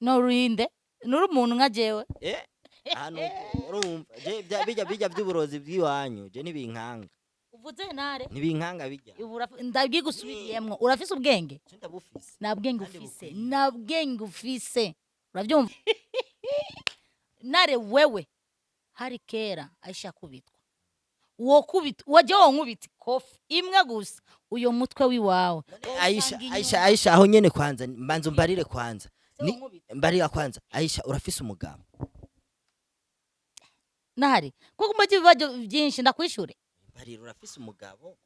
Norinde nuri umuntu nka jewe. Ahantu urumva je bijya by'uburozi bw'iwanyu je ntibinkanga. Uvuze ntare. Ntibinkanga bijya. Ndabwigusubiriyemwo, urafise ubwenge? Je ndabufise. Nta bwenge Kandi ufise. bukwiye. Nta bwenge ufise, urabyumva ntare? Wewe hari kera Aisha kubitwa, uwo kubita wajya wonkubita ikofi imwe gusa, uyo mutwe wiwawe. Aisha, Aisha, Aisha, aho nyene kwanza mbanza umbarire kwanza. Ni mbarira kwanza, Aisha, urafise umugabo? Ntare, kuko umujyi ibibazo byinshi ndakwishure. Mbarira, urafise umugabo?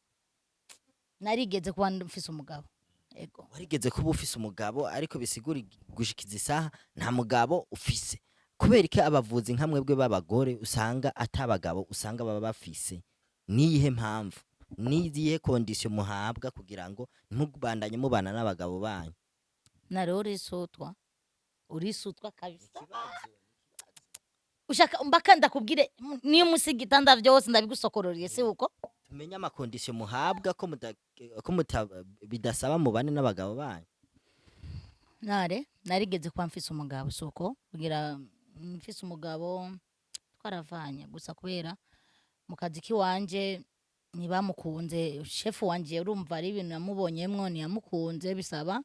Narigeze kuba mfise umugabo, ego. Warigeze kuba ufise umugabo, ariko bisigura gushikiza isaha nta mugabo ufise. Kubera ko abavuzi nka mwebwe b'abagore usanga atabagabo usanga baba bafise, niyihe mpamvu, niyihe condition muhabwa kugira ngo ntimubandanye mubana n'abagabo banyu? Ntare, urisutwa, urisutwa kabisa. Ushaka mbaka ndakubwire niyo munsi y'igitanda byose ndabigusokororeye, si uko? Tumenye ama condition muhabwa ko bidasaba mubane n'abagabo banyu. Ntare, narigeze kuba mfise umugabo, si uko? Kugira mfise umugabo twaravanye gusa kubera mu kazi k'iwanje ntibamukunze. Shefu wanje, urumva ari ibintu yamubonyemwo, ntiyamukunze, bisaba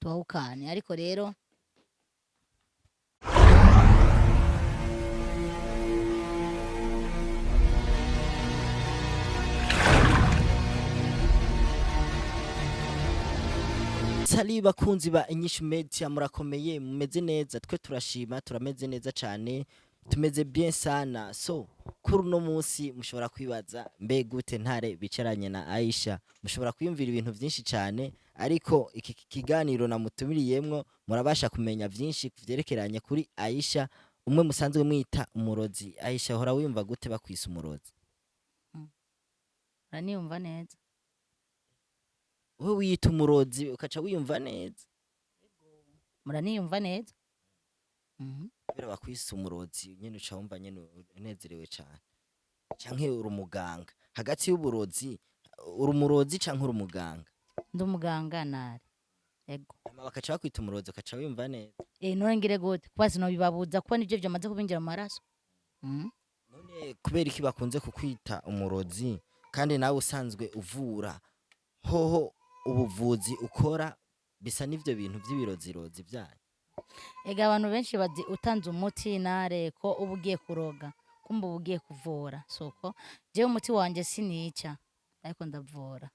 tuhawukane, ariko rero. Sali bakunzi ba Inyishu Media, murakomeye, mumeze neza? Twe turashima, turameze neza cyane, tumeze bien sana. So kuri uno munsi mushobora kwibaza mbe gute Ntare bicaranye na Aisha. Mushobora kwiyumvira ibintu byinshi cyane, ariko iki kiganiro namutumiriyemwo murabasha kumenya byinshi vyerekeranye kuri Aisha, umwe musanzwe mwita umurozi. Aisha, hora wiyumva gute bakwisa umurozi? Uraniyumva neza. Wowe wiyita umurozi ukaca wiyumva neza? Muraniyumva neza. Kubera bakwise umurozi nyene uca wumva nyene unezerewe cane, canke uri umuganga? Hagati y'uburozi, uri umurozi canke uri umuganga? Ndi umuganga nare, ego. Hama bakaca bakwita umurozi ukaca wiyumva neza? None ngire gute? Kuba sinobibabuza, kuba nivyo vyamaze kubinjira mu maraso. None kubera iki bakunze kukwita umurozi kandi nawe usanzwe uvura? Hoho ubuvuzi ukora bisa n'ivyo bintu vy'ibirozirozi vyanyu? Ega abantu benshi bazi utanze umuti nare ko uba ugiye kuroga, kumva uba ugiye kuvura, suko? Jewe umuti wanje sinica, ariko ndavura.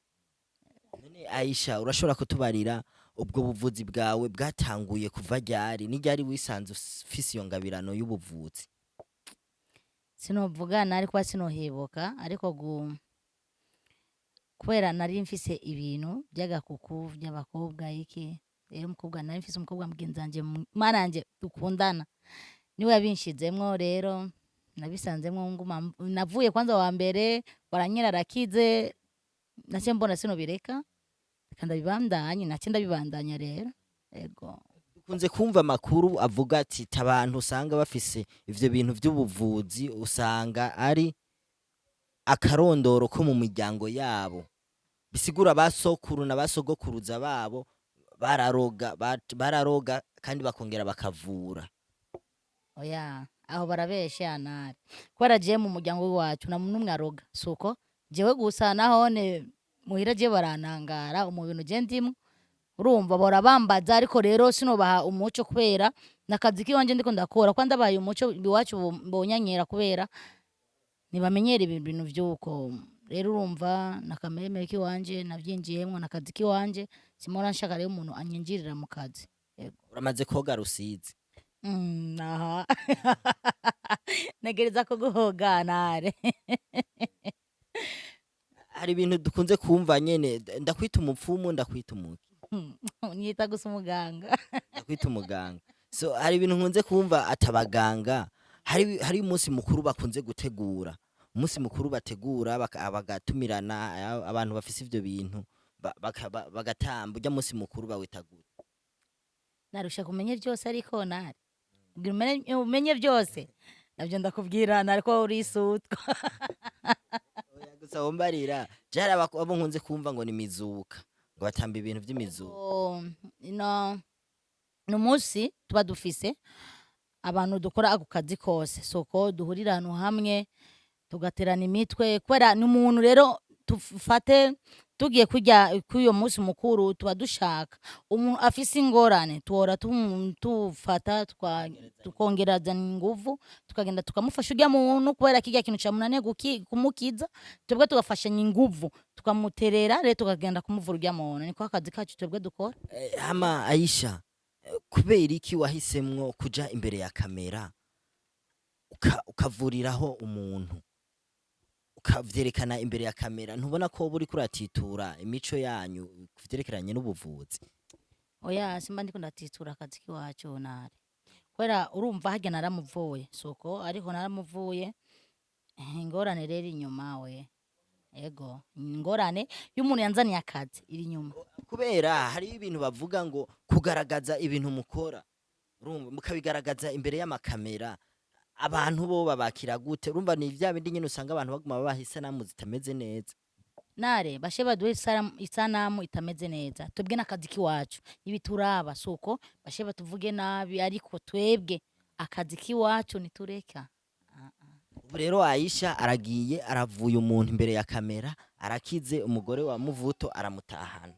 None Aisha, urashobora kutubarira ubwo buvuzi bwawe bwatanguye kuva ryari? Ni ryari wisanze ufise iyo ngabirano y'ubuvuzi? Sinovuga nari kuba sinohibuka, ariko kubera nari mfise ibintu by'agakuku by'abakobwa iki. Rero umukobwa nari mfise, umukobwa mugenzi wanje, mana yanje dukundana, niwe yabinshizemwo. Rero nabisanzemwo nguma navuye kwanza wa mbere baranyera arakize, naciye mbona sinobireka, reka ndabibandanye, naciye ndabibandanya rero, ego. Dukunze kumva amakuru avuga ati abantu usanga bafise ivyo bintu vy'ubuvuzi usanga ari akarondoro ko mu miryango yabo, bisigura basokuru na basogokuruza babo bararoga, bararoga kandi bakongera bakavura. Oya, aho barabesha nari kubera jewe mu muryango w'iwacu nta muntu n'umwe aroga, suko? Jewe gusa nahone muhira jewe barantangara mu bintu je ndimwo, urumva bahora bambaza, ariko rero sinobaha umuco kubera nakazi kiwanje ndiko ndakora, ko ndabaye umuco iwacu bonyanyera kubera ntibamenyera ibi bintu vy'uko. Rero urumva nakameme kiwanje navyinjiyemwo, nakazi kiwanje, simora nshaka rero umuntu anyinjirira mu kazi. Yego. Uramaze koga Rusizi? Aha ntegereza kuguhoga nare. Hari ibintu dukunze kumva nyene, ndakwita umupfumu, ndakwita umuki? Nyita gusa umuganga. Ndakwita umuganga. So hari ibintu nkunze kumva atabaganga hari umunsi mukuru bakunze gutegura, umunsi mukuru bategura bagatumirana abantu bafise ivyo bintu bagatamba. Urya munsi mukuru bawita gute? Narusha kumenya byose, ariko nare kugira umenye byose nabyo ndakubwira nare ko urisutwa. Oya, gusa wombarira je hari abo nkunze kumva ngo ni mizuka, ngo batamba ibintu vy'imizuka. Oh, no. Ni umunsi tuba dufise abantu dukora ako kazi kose, soko duhurira ahantu hamwe tugaterana imitwe, kubera ni umuntu rero tufate tugiye kurya kuri uyo munsi mukuru, tuba dushaka umuntu afise ingorane tuhora tufata tukongerezanya inguvu, tukagenda tukamufasha urya muntu, kubera kirya kintu camunaniye kumukiza, twebwe tugafashanya inguvu, tukamuterera, rero tukagenda kumuvura urya muntu. Niko akazi kacu twebwe dukora. Hama Aisha, kubera iki wahisemwo kuja imbere ya kamera ukavuriraho umuntu, ukavyerekana imbere ya kamera? Ntubona ko woba uriko uratitura imico yanyu kuvyerekeranye n'ubuvuzi? Oya, simba ndiko ndatitura akazi kiwacu nare, kubera urumva harya naramuvuye, suko ariko naramuvuye. Ingorane rero inyuma we, ego, ingorane y'umuntu yanzaniye akazi iri inyuma. Kubera hariho ibintu bavuga ngo kugaragaza ibintu mukora, urumva, mukabigaragaza imbere y'amakamera, abantu bo babakira gute? Urumva, ni vya bindi nyene usanga abantu baguma babaha isanamu zitameze neza. Nare bashe baduhe isanamu itameze neza, twebwe n'akazi kiwacu ibi turaba, suko bashe batuvuge nabi, ariko twebwe akazi kiwacu nitureka. Ubu rero Aisha aragiye, aravuye umuntu imbere ya kamera, arakize, umugore wa Muvuto aramutahana.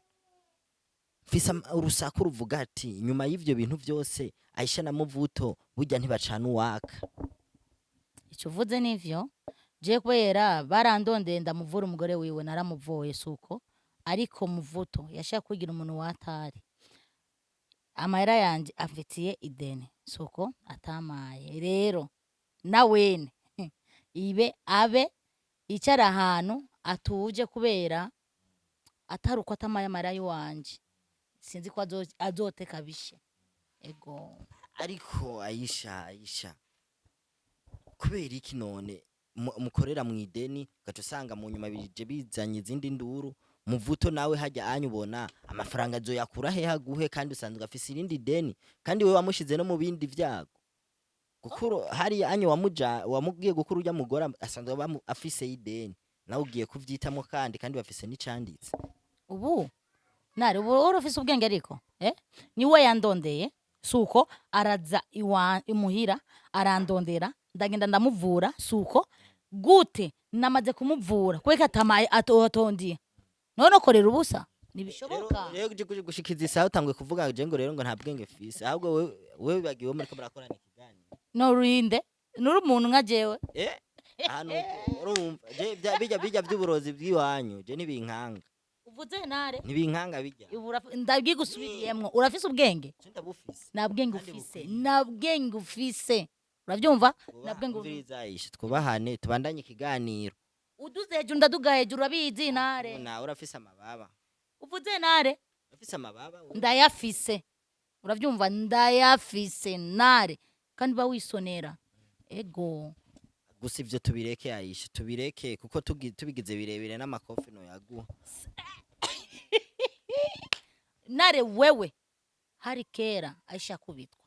Mfise urusaku ruvuga ati nyuma y'ivyo bintu vyose Aisha na Muvuto burya ntibacana uwaka. Ico uvuze nivyo, je kubera barandondeye ndamuvura umugore wiwe, naramuvuye, suko ariko Muvuto yashaka kwigira umuntu watari amahera yanje amfitiye ideni, suko atamaye. Rero nawene ibe abe icara ahantu atuje, kubera atari uko atamaye amahera yiwanje, sinzi ko azoteka bishe, ego. Ariko Aisha, Aisha, kubera iki none mukorera mu ideni, ugaca usanga mu nyuma bije bizanye izindi nduru? Muvuto nawe hajya anyu ubona amafaranga azoyakura hehe aguhe, kandi usanzwe afise irindi deni, kandi wewe wamushize no mu bindi vyago gukuru hariya anyu wamuja wamubwiye gukuru urya mugore asanzwe afise ideni, nawe ugiye kuvyitamo kandi bafise n'icanditse. Ubu nari ubu uri ufise ubwenge, ariko niwe yandondeye, suko araza iwa imuhira arandondera, ndagenda ndamuvura, suko gute namaze kumuvura kubeka atamaye atondiye none ukorera ubusa, ntibishoboka. Rero uje gushikiza isaha utanguye kuvuga je ngo rero ngo nta bwenge fise, ahubwo wewe wibagiwe muriko murakorana ikiganiro. Norinde nuri umuntu nka jewe. Ahantu urumva je bijya by'uburozi bw'iwanyu je ntibinkanga. Uvuze nare? Ntibinkanga bijya. Ubu ndabwigusubiriyemwo, urafise ubwenge? Je ndabufise. Nta bwenge Kandi ufise. bukwiye. Nta bwenge ufise, uravyumva? Nta bwenge. Umviriza Aisha, twubahane, tubandanye ikiganiro. Uduze hejuru, ndaduga hejuru, urabizi nare. Nawe urafise amababa. Uvuze nare? Urafise amababa wewe. Ndayafise, uravyumva? Ndayafise nare, kandi ba wisonera, ego. Gusa ivyo tubireke Aisha, tubireke kuko tubigize birebire n'amakofi no yaguha. Nare wewe, hari kera Aisha kubitwa,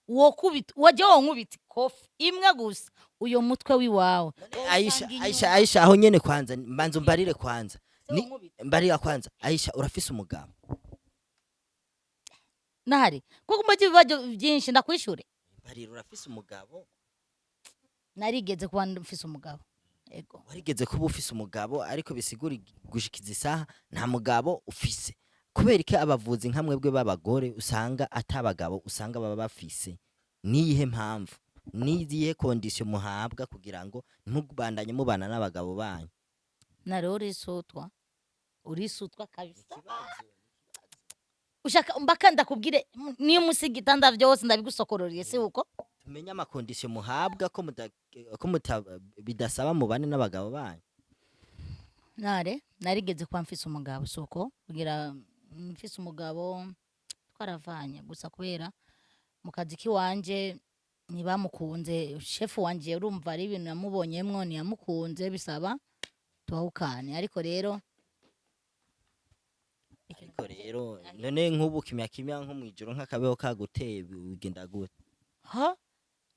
wokubita waje wonkubita ikofi imwe gusa, uyo mutwe wiwawe. Aisha. Wosanga Aisha. inyuma. Aisha, aho nyene kwanza mbanza umbarire kwanza. Se Ni wonkubita. Mbarira kwanza Aisha, urafise umugabo? Nahari kuko mbaje ibibazo byinshi, ndakwishure. Mbarira, urafise umugabo? Narigeze kuba mfise umugabo, ego. Warigeze kuba ufise umugabo, ariko bisigura gushikiza isaha nta mugabo ufise. Kubera iki abavuzi nka mwebwe b'abagore usanga atabagabo usanga baba bafise? Niyihe mpamvu, niyihe condition muhabwa kugira ngo ntimubandanye mubana n'abagabo banyu? Nare urisutwa, urisutwa kabisa. Ushaka mbaka ndakubwire niyo musi igitanda vyose ndabigusokororeye, si uko? Tumenye ama condition muhabwa ko muta bidasaba mubane n'abagabo banyu. Nare narigeze kuba mfise umugabo, suko kugira mfise umugabo twaravanye gusa kubera mu kazi kiwanje ntibamukunze, shefu wanje, urumva ari ibintu yamubonyemwo ntiyamukunze, bisaba tuhawukane, ariko rero Ariko rero none nk'ubu kimya kimya nko mwijoro nk'akabeho kaguteye bigenda gute? Ha,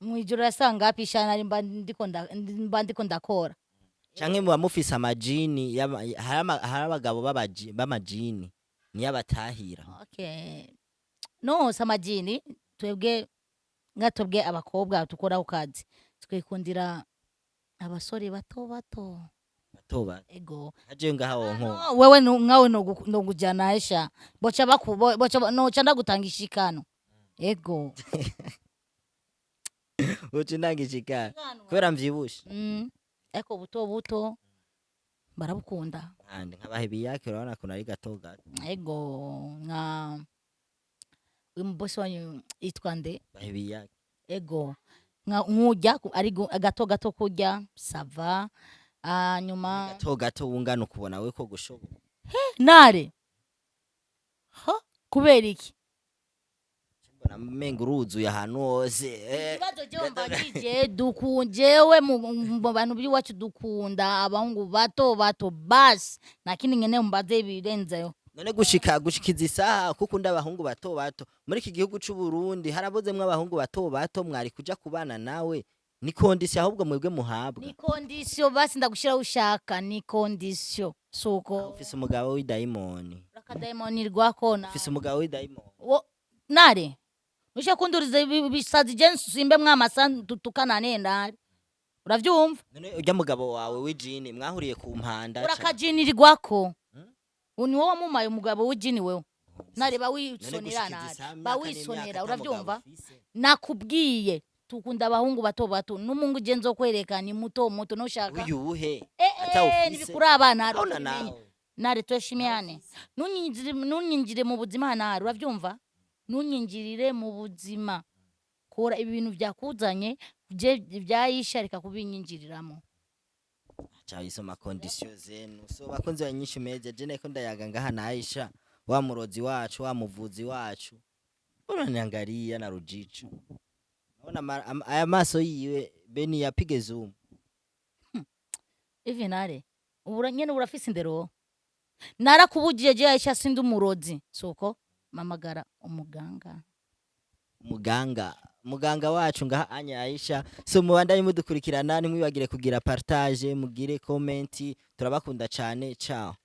mwijoro yasanga apisha nari mba ndiko ndakora. Canke muba mufise amajini hari abagabo b'amajini niyo abatahira. Okay, No, si amajini. Twebwe nka twebwe abakobwa dukora ku kazi, twikundira abasore bato bato. Bato bato? Ego. Aje ngaha wonko? No, wewe nkawe nogujana esha boca baku boca noca ndagutanga ishikano, ego. Uca undanga kubera mvyibushe? Ariko buto buto barabukunda. Kandi nkabaha ibiyake, urabona ukuntu ari gato gato. Ego, nka uyu mubosi wanyu yitwa nde? Baha ibiyake. Ego, nka nkurya ari gato gato kurya, ça va, hanyuma Gato gato wungana ukubona we ko gushobora? Nare ha, kubera iki? Mbona menga uruzuye ahantu hose. Ikibazo jewe mbajije, dukunjewe mu bantu b'iwacu dukunda abahungu bato bato, basi nta kindi nkeneye mbaze ibirenzeyo. None gushika gushikiza isaha kuko ukunda abahungu bato bato, muri iki gihugu c'u Burundi harabuzemwo abahungu bato bato mwari kuja kubana nawe? Ni condition ahubwo mwebwe muhabwa. Ni condition, basi ndagushiraho ushaka, ni condition, suko? Ufise umugabo w'idayimoni. Urakadayimoni rwako na Ufise umugabo w'idayimoni. Nare usha kunduriza ibisazi, je nsimbe mwamasa tutukana nare, uravyumva? None urya mugabo wawe w'ijini mwahuriye ku mpanda Urakajinirirwako. Ni wowe wamumaye umugabo w'ijini wewe nare, None bawisonera. gushikiza Nare isaha, imyaka bawisonera. n'imyaka ata Uravyumva? mugabo ufise. Nakubwiye tukunda abahungu bato bato, n'umungu je nzokwereka ni muto muto nushaka. Uyuhe? Eh, nibikuraba nare. Urabona Ubimenye. nawe. Nare, tuheshimiane, ntunyinjire, ntunyinjire mu buzima nare, uravyumva? Ntunyinjirire mu buzima, kora ibintu vyakuzanye je vyayisha, reka kubinyinjiriramo. Acha isoma condition zenu. So bakunzi ba Nyinshi Media, je nako ndayaga ngaha na Aisha, wa murozi wacu, wa muvuzi wacu. Unaniangalia na rujicho, naona aya maso yiwe beni yapige zoom. Ivi nare ubura nyene urafise indero, narakubujije je Aisha, sindi umurozi, suko mamagara umuganga. Muganga, muganga wacu ngaha anya Aisha. So mubandanye mudukurikirana, ntimwibagire kugira partage, mugire comment. Turabakunda cyane, ciao.